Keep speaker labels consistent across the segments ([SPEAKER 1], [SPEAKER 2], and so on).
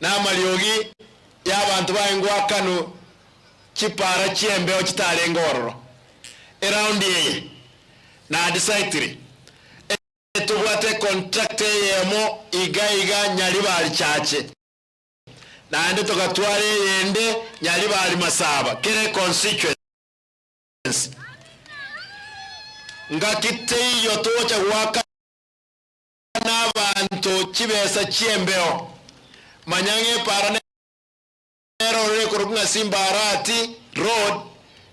[SPEAKER 1] Na amariogi y'abanto baye ngoakanwe chipaara chi'embeo chitarenge ororo. Eraundi eye nadisaitire etobwate econtract eyemo iga iga Nyaribari Chache, naende togatwara eyende Nyaribari Masaba kera econstituency. Ngaki teiyo togocha goakana abanto chibesa chi'embeo. Manya ng'a epaara nere ororo ekorokwa ng'a Simba-Arati Road,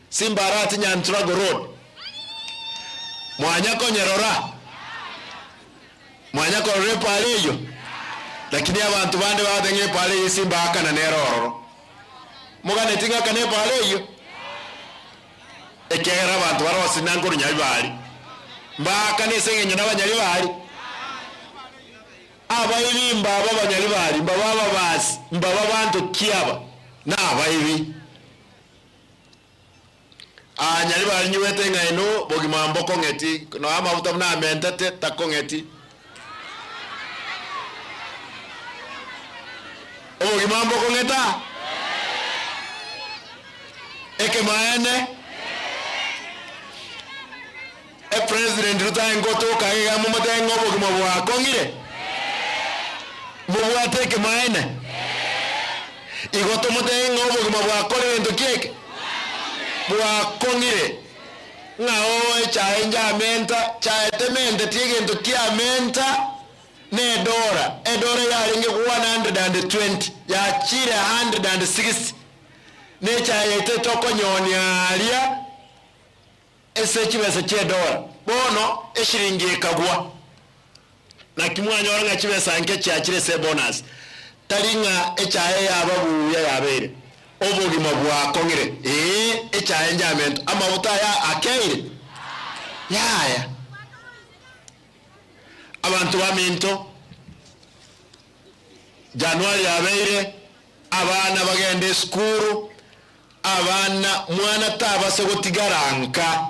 [SPEAKER 1] Simba-Arati Nyanturago Road. Mwanya konyerora? Mwanya korora epaara eyio? Lakini abanto bande bagoteba ng'a epaara eyio Simba akana nere ororo. Moganeti ng'a akane epaara eyio? Ekiagera abanto bare gosina nkorwa Nyaribari, mbaakane ase engencho nabanyaribari. Abaibi mbaba abanyaribari, mbaba ababasi, mbaba banto ki aba? Nabaibi. Aa Nyaribari nyigwete ng'a inwe bogima mbokong'eti, nonya amafuta buna amentete takong'eti. Obogima mbokong'eta? Ekemaene, epresident Ruto aye ngotoka iga momotebie ng'a obogima bwakong'ire? Mobwate ekemaene? Igo tomotebie ng'a obogima bwakore gento ki eke? Bwakong'ire. Ng'a oo echae njamenta, chae tementeti egento kiamenta. Nedora, edora yarenge 120, yachire 160, nechae yaito etokonyoonia aaria ase chibesa chi'edora. Bono eshiringi ekagwa. Naki mwanyora ng'a chibesa nke chiachire ase ebonus, tari ng'a echae yaba buya yabeire. Obogima bwakong'ire, ee, echae njamento, amafuta aya akeire? Yaya. Abanto baminto, Januari yabeire, abana bagende esukuru, abana mwana tabasa gotigara nka.